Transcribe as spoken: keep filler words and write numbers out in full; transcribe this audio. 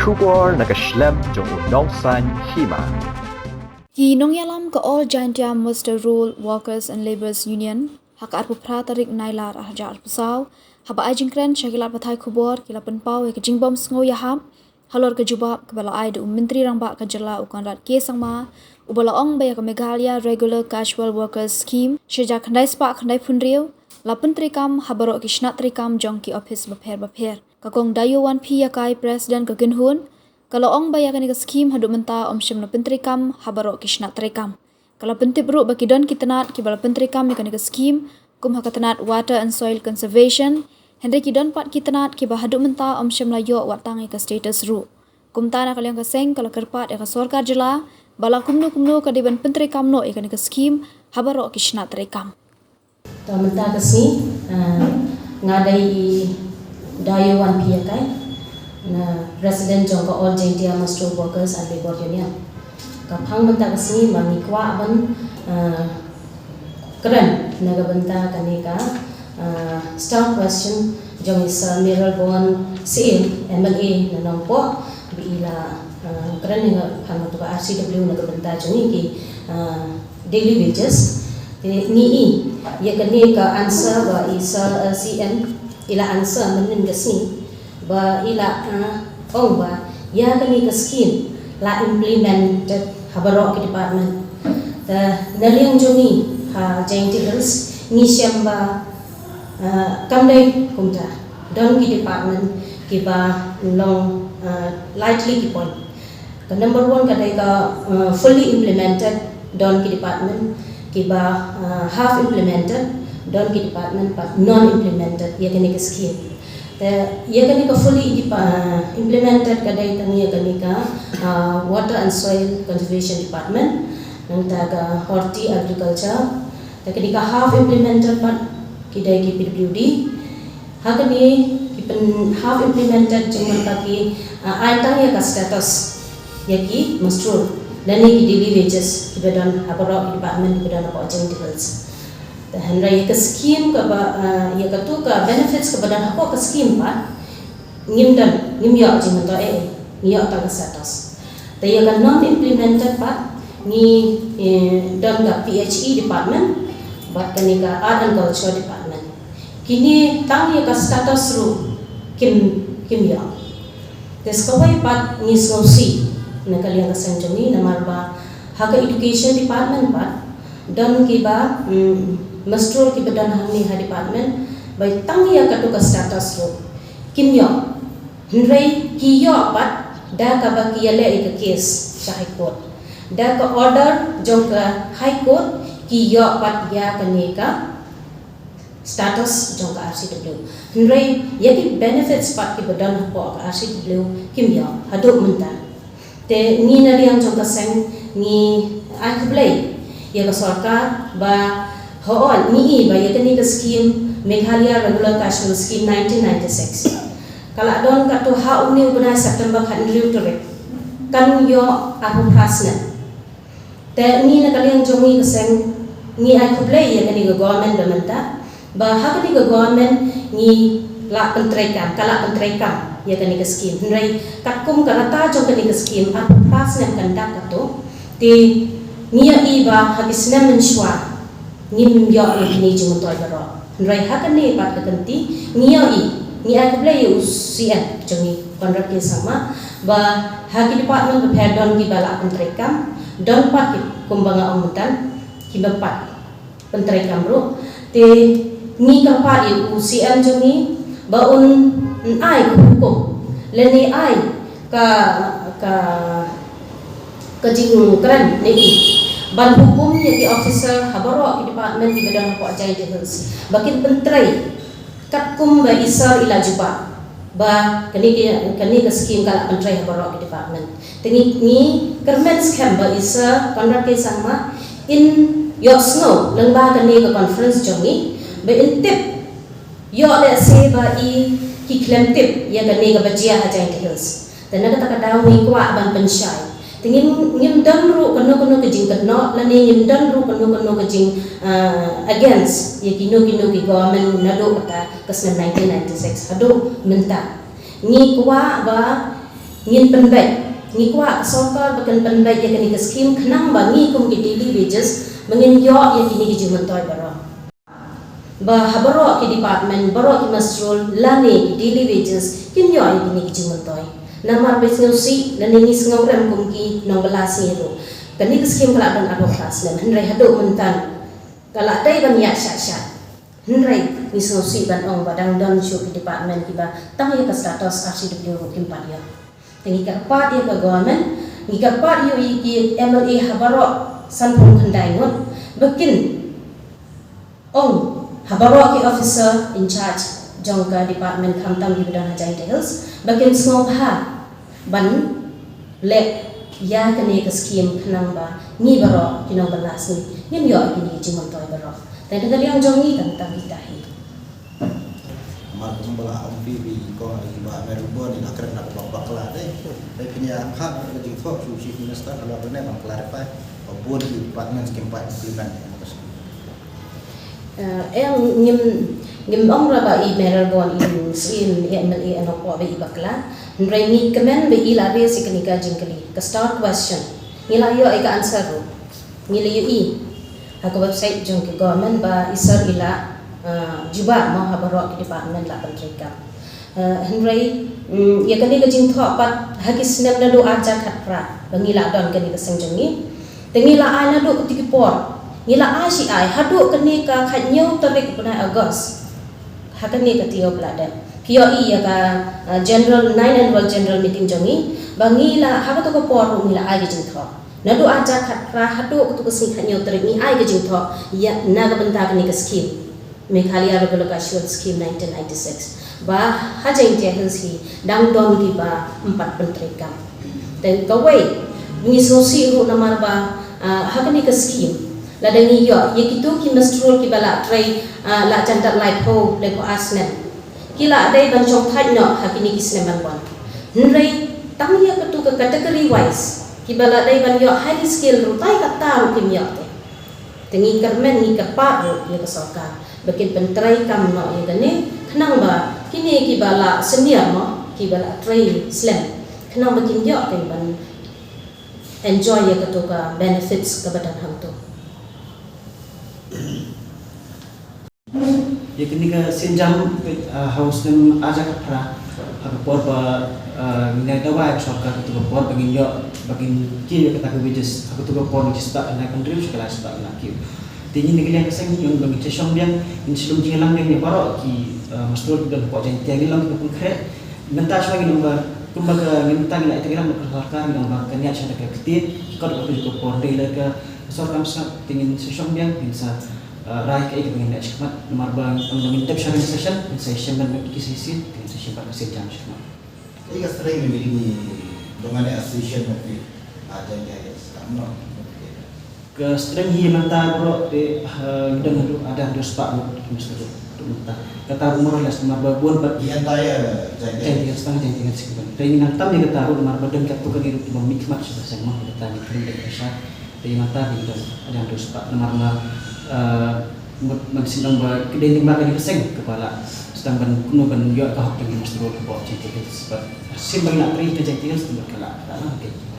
Khubor na ka shlem jong u nongsan hima. Ki nongïalam ka All Jaintia Muster Roll Workers and Labourers Union ha ka arphew phra tarik Nailar arhajar arphew saw, haba ai jingkren sha ki lad pathai khubor, ki la pynpaw ïa ka jingbym sngewïahap halor ka jubab kaba la ai da u Myntri Rangbah ka jylla u Conrad K Sangma, uba la ong ba ïa ka Meghalaya Regular Casual Workers Scheme shajia khyndai spah khyndai phew hynriew la pyntreikam ha baroh ki shnat treikam jong ki ophis bapher bapher. Ka Kong Dayowanphi Yakai, President ka Kynhun, ka la ong ba ïa kane ka skhim haduh mynta ym shym la pyntreikam ha baroh ki shnat treikam. Ka la pyntip ruh ba ki don ki tnat kiba la pyntreikam ïa kane ka skhim, kum ha ka tnat Water and Soil Conservation, hynrei ki don pat ki tnat kiba haduh mynta ym shym la ïoh wat tang ïa ka status ruh. Kumta na ka liang ka seng ka la kyrpad ïa ka sorkar jylla ba la kumno kumno ka dei ban pyntreikam noh ïa kane ka skhim ha baroh ki shnat treikam. To mynta ka sngi, ah, nga dei i Dayowanphi Yakai, nga President jong ka All Jaintia Muster Workers and Labour Union. Ka phang mynta ka sngi ba ngi kwah ban, ah, kren na ka bynta kane ka, ah, star question jong i Sir Mayralborn Syiem, M L A na Nongpoh, ba i la, ah, kren na ka phang katu ka R C W na ka bynta jong ngi ki, ah, daily wages. Te ngi i ïa kane ka answer ba i Sir, eh, C M i la answer mynnin ka sngi, ba i la, eh, ong ba ïa kane ka scheme la implemented ha baroh ki department. Te na liang jong ngi ha Jaintia Hills ngi shem ba, eh, kam dei kumta, don ki department kiba long, eh, lightly ki point. Ka number one ka dei ka, uh, fully implemented, don ki department kiba, uh, half implemented, don ki department pat non implemented ïa kane ka scheme. Te ïa kane ka fully depa-, uh, implemented ka dei tang ïa kane ka, uh, Water and Soil Conservation Department, nangta ka Horti Agriculture, te kane ka half implemented pat ki dei ki P W D. Ha kane ki pyn half implemented jingmut ba ki, ah, ai tang ïa ka status ïa ki muster lane ki daily wages kiba don ha baroh ki department kiba don hapoh Jaintia Hills. Te hynrei ïa ka scheme kaba, ah, ïa katu ka benefits kaba don hapoh ka scheme pat ngim don, ngim ïoh jingmyntoi ei, ngi ïoh tang ka status. Te ïa ka non implemented pat ngi, eh, don ka P H E department bad kane ka Art and Culture department. Kine tang ïa ka status ruh kim, kim ïoh. Te sa kawei pat ngi sngewsih na ka liang ka seng jong ngi namar ba ha ka education department pat don kiba, mm, muster kiba don hangne ha department ba tang ïa katu ka status ruh kim ïoh. Hynrei ki ïoh pat da kaba ki ïaleh ïa ka case sha High Court. Da ka order jong ka High Court ki ïoh pat ïa kane ka status jong ka R C W. Hynrei ïa ki benefits pat kiba don hapoh ka R C W kim ïoh haduh mynta. Te ngi na liang jong ka seng ngi ai khublei ïa ka sorkar ba hooid ngi i ba ïa kane ka scheme Meghalaya Regular Casual Scheme nineteen ninety-six ka la don katto ha une u bnai September khathynriew tarik kan ïoh arphew phra snem. Te ngi na ka liang jong ngi ka seng ngi ai khublei ïa kane ka government ba mynta ba ha kane ka government ngi la pyntreikam, ka la pyntreikam ïa kane ka scheme. Hynrei katkum ka rta jong kane ka scheme arphew phra snem kan dap katto, te ngi ïohi ba ha ki snem mynshuwa ngim ïoh ïa kine ki jingmyntoi baroh. Hynrei ha kane pat ka kynti ngi ïohi, ngi ai khublei ïa u C M jong ngi Conrad K Sangma ba ha ki department bapher don kiba la pyntreikam, don pat ki kumba nga ong mynta kiba pat pyntreikam ruh. Te ngi kyrpad ïa u C M jong ngi ba un ai ka hukum lane ai ka, ka, ka jingkren ne i ban hukum ïa ki officer ha baroh ki department kiba don hapoh Jaintia Hills ba kin pyntrei katkum ba i sir i la jubab ba kane ka, kane ka scheme ka la pyntrei ha baroh ki department. Te ngi, ngi kyrmen skhem ba i sir Conrad K Sangma in ïohsngew lyngba kane ka conference jong ngi ba in tip ïoh lehse ba i ki khlem tip ïa kane kaba jia ha Jaintia Hills. Te na kata ka daw ngi kwah ban pynshai. Te ngim, ngim don ruh kano kano ka jingkynnoh lane ngim don ruh kano kano ka jing, ah, against ïa kino kino ki government naduh kata ka snem nineteen ninety-six haduh mynta. Ngi kwah ba Ngin pynbeit, ngi kwah ka sorkar ba kan pynbeit ïa kane ka skim khnang ba ngi kum ki daily wages ba ngin ïoh ïa kine ki jingmyntoi baroh. Ba ha baroh ki department, baroh ki muster roll lane ki daily wages kin ïoh ïa kine ki jingmyntoi. Namar ba sngewsih lane ngi sngewrem kum ki nongbylla sngi ruh. Kane ka skim ka la don arphew phra snem, hynrei haduh mynta ka la dei ban ïaid shah shah. Hynrei ngi sngewsih ban ong ba dang don shuh ki department kiba tang ïa ka status R C W ruh kim pat ïoh. Te ngi kyrpad ïa ka government, ngi kyrpad ïa ki M L A ha baroh sanphew khyndai ngut ba kin ong ha baroh ki officer in charge jong ka department, khamtam kiba don ha Jaintia Hills, ba kin sngewbha ban leh ïa kane ka skim khnang ba ngi baroh ki nongbylla sngi ngin ïoh ïa kine ki jingmyntoi baroh. Te na ka liang jong ngi tang tang kita hi. Namar kumba la ong phi, ba i kong i Bah Mayralborn i la kren na ka bak bakla te. Te phin ïa khot ka jingthoh sha u Chief Minister halor kane ban clarify ba bun ki department kim pat implement ïa kane ka skim. Eh, em, ngim, ngim ong ruh ba i Mayralborn i, i M L A, eh, nongpop ba i bakla. Hynrei ngi kmen ba i la raise ïa kane ka jingkylli, ka star question. Ngi la ïoh ïa ka answer ruh. Ngi la ïohi ha ka website jong ka government ba i sir i la, eh, jubab mo ha baroh ki department la pyntreikam. Eh, hynrei, mm, ïa kane ka jingthoh pat ha ki snem naduh arhajar khatphra ba ngi la don kane ka seng jong ngi. Te ngi la ai naduh kata ki por. Ngi la ai shi ai haduh kane ka khathynñiew tarik u bnai August. Ha kane ka taïew ba la dep, phi ïohi ïa ka, eh, general, nine annual general meeting jong ngi, ba ngi la, ha kata ka por ruh ngi la ai ka jingthoh. Naduh arhajar khatphra haduh kata ka sngi khathynñiew tarik ngi ai ka jingthoh ïa na ka bynta kane ka skim. Meghalaya Regular Casual Scheme nineteen ninety-six. Ba ha Jaintia Hills hi dang don kiba ym pat pyntreikam. Te kawei, ngi sngewsih ruh namar ba, ah, ha kane ka skim, lada ngi ïoh ïa kito ki muster roll kiba la trei, ah, la jan tat laiphew, laiphew ar snem, ki la dei ban shongthait noh ha kine ki snem ban wan. Hynrei tang ïa kito ka category wise kiba la dei ban ïoh highly skilled ruh, tai kata ruh kim ïoh te. Te ngi kyrmen, ngi kyrpad ruh ïa ka sorkar ba kin pyntreikam noh ïa kane, khnang ba kine kiba la senior mo, kiba la trei slem, khnang ba kin ïoh kin ban enjoy ïa kato ka benefits kaba don hangto. Ïa kane ka sienjam, ah, ha u snem arhajar khatphra, ha ka por ba, ah, ngin ïa dawa ïa ka sorkar, kato ka por ba ngin ïoh, ba ngin kiew ïa kata ka wages, ha kato ka por ngi shispah khyndai phew hynriew, shi ka lai spah khyndai phew. Te ngi na ka liang ka seng ngi ong ba ngin sa shong biang, ngin sa lum jingïalang biang ïa baroh ki, ah, muster roll kiba don hapoh Jaintia, ngin long kiba pynkhreh. Mynta shuwa ngin ong ba kumba ka, ngin mynta ngin la ïa tang ïalang bad ka sorkar, ngin ong ba kan ïaid sha ka ktien, ki kot ba ka por dei la ka sorkar sngap, te ngin sa shong biang, ngin sa, ah, rai kaei kaba ngin leh shakhmat, namar ba ngin ong ba ngin dep sha ka session, ngin sa ïashem ban ki session, te ngin sa shim bad ka sienjam shakhmat. Kaei ka strength ba ngi, ba ngi, ba ngi association ba ngi, ah, Jaintia Hills, kam no. Ka strength hi mynta baroh te, ah, ngi don haduh, ah, haduh spah ngut, must haduh, haduh mynta. Kata ruh more or less namar ba bun bad Ïa ta ïa Jaintia. Jaintia Hills tang, Jaintia Hills seh ban. Te ngi nang tam ïa kata ruh namar ba don katto katne ruh kiba mihkhmat sha ka seng mo, kata ngi kren da ka sha. Te ïa mynta ngi don haduh spah namar ma, ah, mut man sien ong ba ka dei lyngba kane ka seng kaba la sdang ban kumno ban ïoh ka hok jong ki muster roll hapoh Jaintia Hills bad sien ba ngi la trei ka Jaintia Hills te bad ka la, ka la, ka la.